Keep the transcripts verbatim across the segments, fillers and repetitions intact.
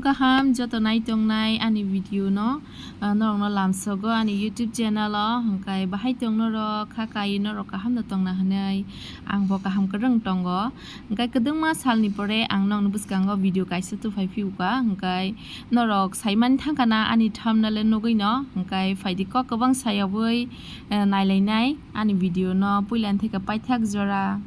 Kaham joto nai tongnai ani video no, ah, norokno lamsogo ani YouTube channel o, hwnkhe bahai tong norok, kha kai norok kaham no tongna hwnwi ang bo kaham kwrwng tongo. Hwnkhe kwdwngma salni pore ang nokni bwskango video kaisa tuphai phiyuka, hwnkhe norok saimani thangkha na ani thumbnail o nugwi no, hwnkhe phaidi kok kwbang sayabwi, eh, nailainai ani video no puilani theke paithak jora.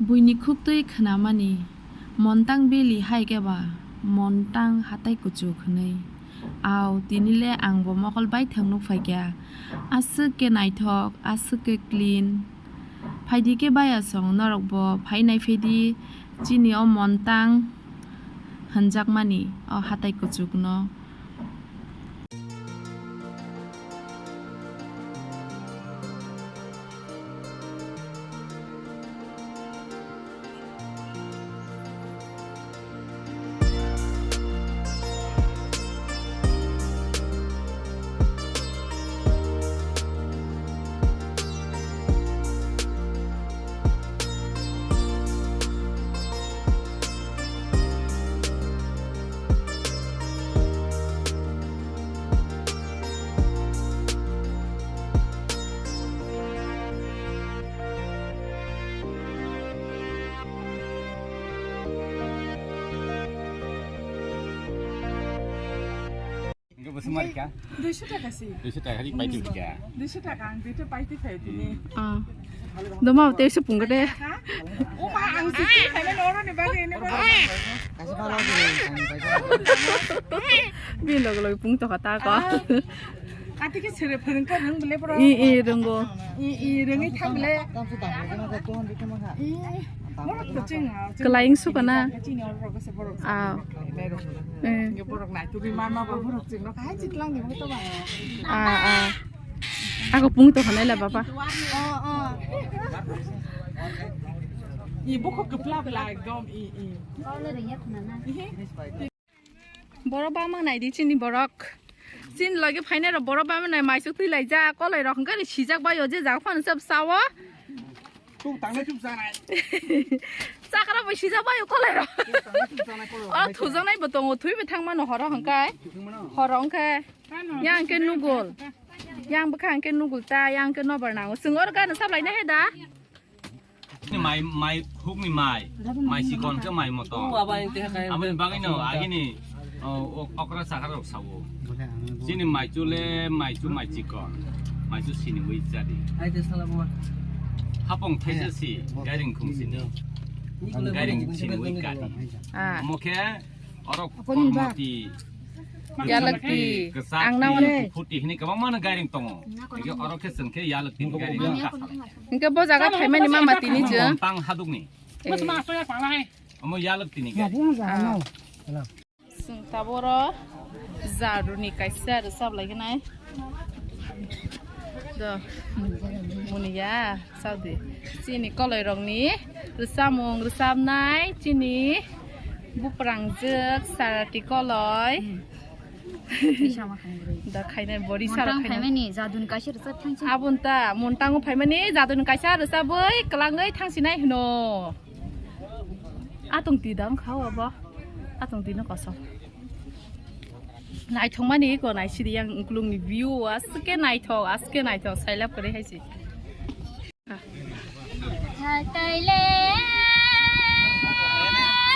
Buini khuktwi khwnamani, Montang bili hai khe ba Montang hatai kuchuk hwnwi. Au, tini le ang bo mokol baithang nuk phai kha. Aswk khe naithok, aswk khe clean. Phaidi khe bayasong norok bo phai nai phaidi chini o Montang hwnjakmani o hatai kuchukno. Hingke bo sumar kha? Duiso taka si. Duiso taka ri paiti kha. Duiso taka ang duita paiti khai tini. Ah. Doma tei se pungkade. Ha? O ma ang si khai na noro ni bagwi ni bagwi. Kasi pala ko. Bi log log pung to kata ko. Ah. Ati ke sere phwrwng kha rwng bele bro. I, i, rwngo. I, i, rwngwi thang bele. Tam se tam ko na ko ton de ma kha. I. Borok to chwng, ah, chwng. Kwlaing sukana. Chini orok se borok. Ah. Borok khlai bai rok. Eh. Hingke borok naitugwi ma ma ba borok chwngno kahai chitlang ni bo to ba. Ah, ah. Ako pung to hanai la baba. Oh, oh. I bokho kwpla bla ekdom i, i. Borok bama naidi chini borok. Chini loge phainai rok borok bama nai maisuk twi laijak, kolai rok hwnkhe sijak bai o je jaga phano sab sao. Tuk tangnai tuk janai. Chakra bai sijak bai o kolai rok. Tuk tangnai tuk janai kolai rok. O thujaknai bo tongo, thwi bai thangmano horo hwnkhe. Thwi thangmano? Horo hwnkhe. Yang hwnkhe nugul. Yang bwkha hwnkhe nugul ta, yang hwnkhe nobar nango. Chwng oro gana sab laina he da? Ni mai, mai, hukni mai, mai chikon khe mai motom. Aboni bagwino agini, o, o, okra chakra rok sao. Chini mai chule, mai chu, mai chikon, mai chu sini wi chadi. Hapong thaisa si, gairing khum sini. Gairing sini wi kadi. Ah. Omo khe Oro Kormoti, Yalakti, kwchak, ang na oro. Phuti hini kwbangma no gairing tongo. Hingke oro khe chwng khe Yalakti ni gairing kha. Hingke bo jaga phaimani mama tini chwng. Montang hadukni. Eh. Omo Yalakti ni gairing. Ah. Chwng taboro jaruni kaisa rwchap lai gwnai. Do, muniya, saudi. Chini koloi rokni rwchapmung rwchapnai, chini buprangjwk sarati koloi. Da khainai bori sara khainai. Phaimani jaduni kaisa rwchap thangsi. Aboni ta, Montango phaimani jaduni kaisa rwchapwi kwlangwi thangsinai hwno. Atong twi da wngkha o abo. Atong twi no kosom. Naithokmani eko naisidi yang ukulungni view o aswk khe naithok, aswk khe naithok, sailab kwrwi hai se. Hatai le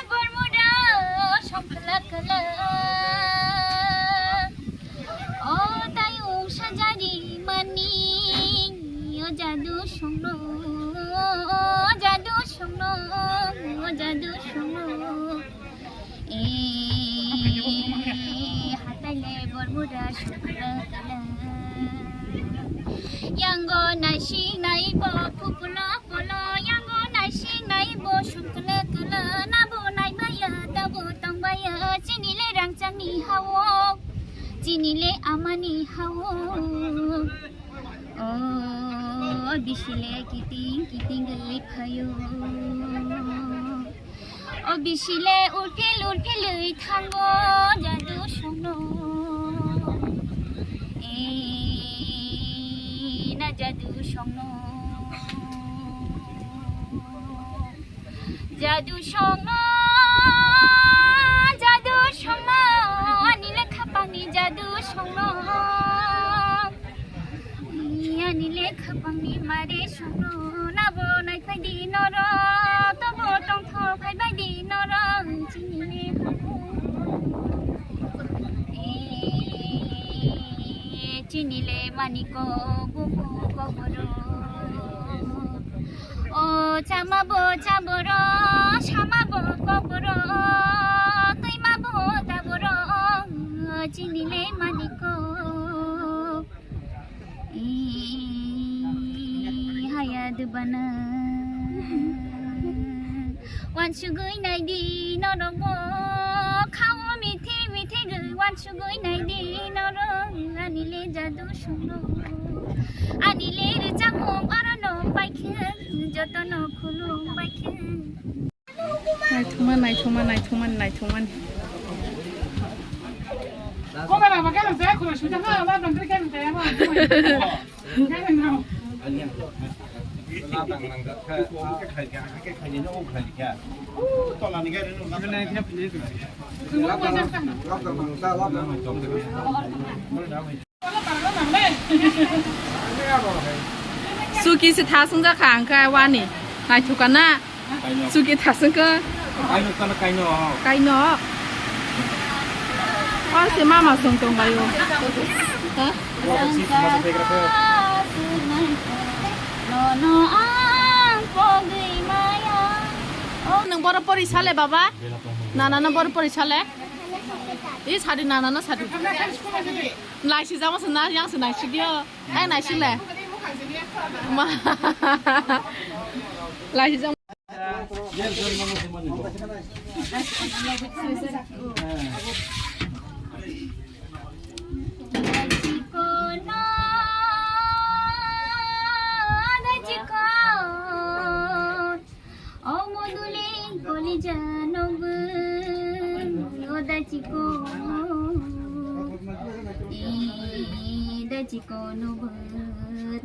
Bermuda songkla kala. O tayung sajari mani, o jadu songno, o jadu songno, o jadu songno. Eh, hatai le Bermuda songkla kala. Yango naising naibo phupulo polo, yango naising naibo songkla kala. Nabo naibaya, tabo tongbaya, chini le rangchakni hao, chini le amani hao. O bisi le kiting kiting gwi phaio. O bisi le ulphil ulphilwi thango jadu songno. Eh, na jadu songno. Jadu songno, jadu songno. Songno, ani lekha pangni mare songno, nabo naiphai di noro, tobo tongtho phaibai di noro, chini le, eh, chini le maniko bubu koboro. O chama bo chaboro, sama bo koboro, twi ma bo taboro, chini le maniko. Ee, haya dubana. Wansugwi naidi norok bo, khao mithi mithi gwi wansugwi naidi norok, ani le jadu songno, ani le rwchapmung orono paikhe, jotono khulum paikhe. Naithokma, naithokma, naithokma, naithokma. Suki se thasung jakha hwnkhe wani naithok kana. Suki thasung kha. Kaino kana kaino. Kaino. O se mama song tong bayo. Ha? Nono ang pogwi maya. O nwng boro pori sale baba? Nana no boro pori sale? Ih, sadi nana no sadi. Naisijak masa na, yang se naisik yo. Eh, naisik le. Ma. Laisijak. O module kolija nobo, o dachiko, e dachiko nobo,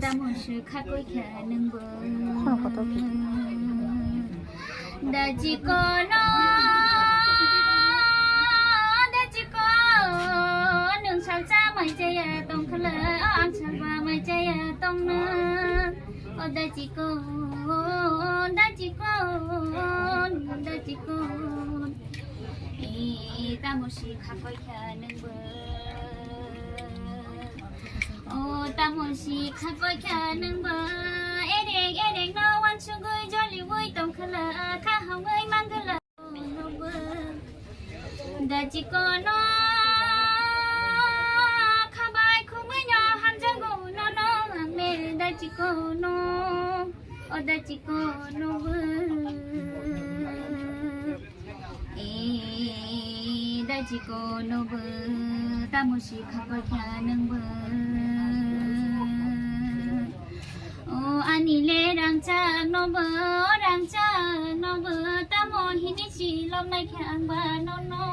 tamo se khakoi kha nwngbo. Dachiko no, dachiko, nwng salsa mai chaya tongkhala, ang salba mai chaya tongna. O dachiko, dachiko, dachiko. E tamo si khakoi kha nwngbo. O tamo si khakoi kha nwngbo. Ereng ereng no wansugwi joliwi tongkhala, kha hongwi mangala. Dachiko no khabai khumui no hamjango nono ang le dachiko no, o dachiko nobo. E dachiko nobo, tamo si khakoi kha nwngbo. O ani le rangchak nobo, rangchak nobo, tamo hini si lobnai kha ang ba nono,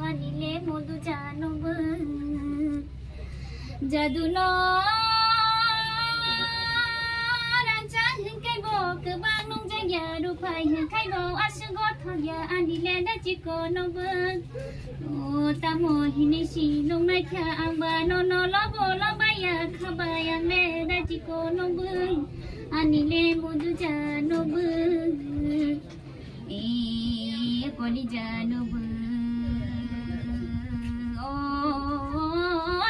ani le moduja nobo. Jadu no rangchak hwnkhe bo kwbang nungjakya, ruphai hwnkhe bo aswk gothokya, ani le dachiko nobo. O tamo hini si nungnai kha ang ba nono lobo lobaya khabai ang le dachiko nobo, ani le moduja nobo. E kolija nobo. O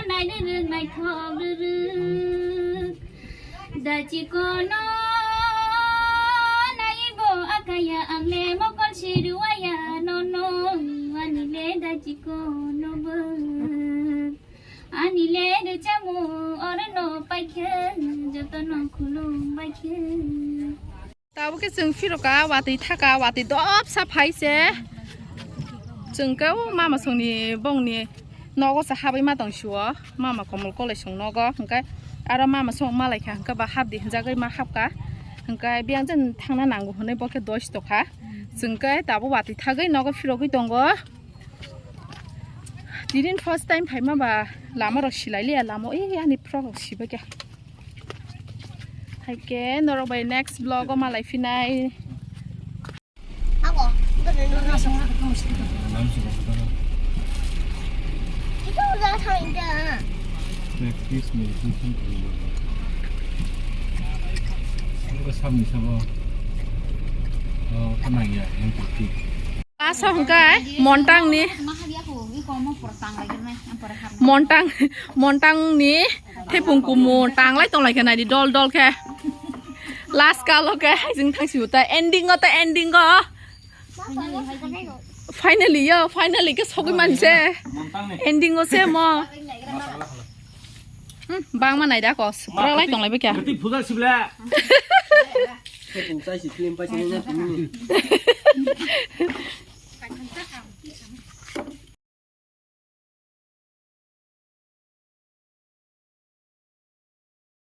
naina rwng naithok rwrwk. Dachiko no naibo akaya ang le mokol si rwaya nono, ani le dachiko nobo. Ani le rwchapmung orono paikhe, jotono khulum baikhe. Tabuk khe chwng phirokha, watwi thaka, watwi dopsa phai se. Chwng khe o mama songni bongni nogo se habwi ma tong sio, mama Komol Koloi song nogo. Hwnkhe aro mama song malai kha, hwnkhe ba hapdi hwnjagwi ma hapkha. Hwnkhe biyang jen thangna nango hwnwi bo khe dosh tokha. Chwng khe tabuk watwi thagwi nogo phirogwi tongo. Tinin first time phaima ba lama rok silai liya, lama o ani frok rok sibai kha. Hai khe norok bai next vlog o malai phinai. Abo. Itu udah sampai dah. Practice meditation to the Lord. Ang ko sab ni sabo. Oh, kanang ya, ang ko tik. Last hwnkhe Montang ni, Montang, Montang ni thepung kumu tanglai tonglai khe nai di dol dol khe. Last kalo khe haising thangsi uta ending o ta ending o. Finally yo, finally khe sogwi manse. Ending o se mo. Hmm, bangma naida ko, supra lai tonglai bikya. Kati puja sibla. Kati puja si film pa sini na tini.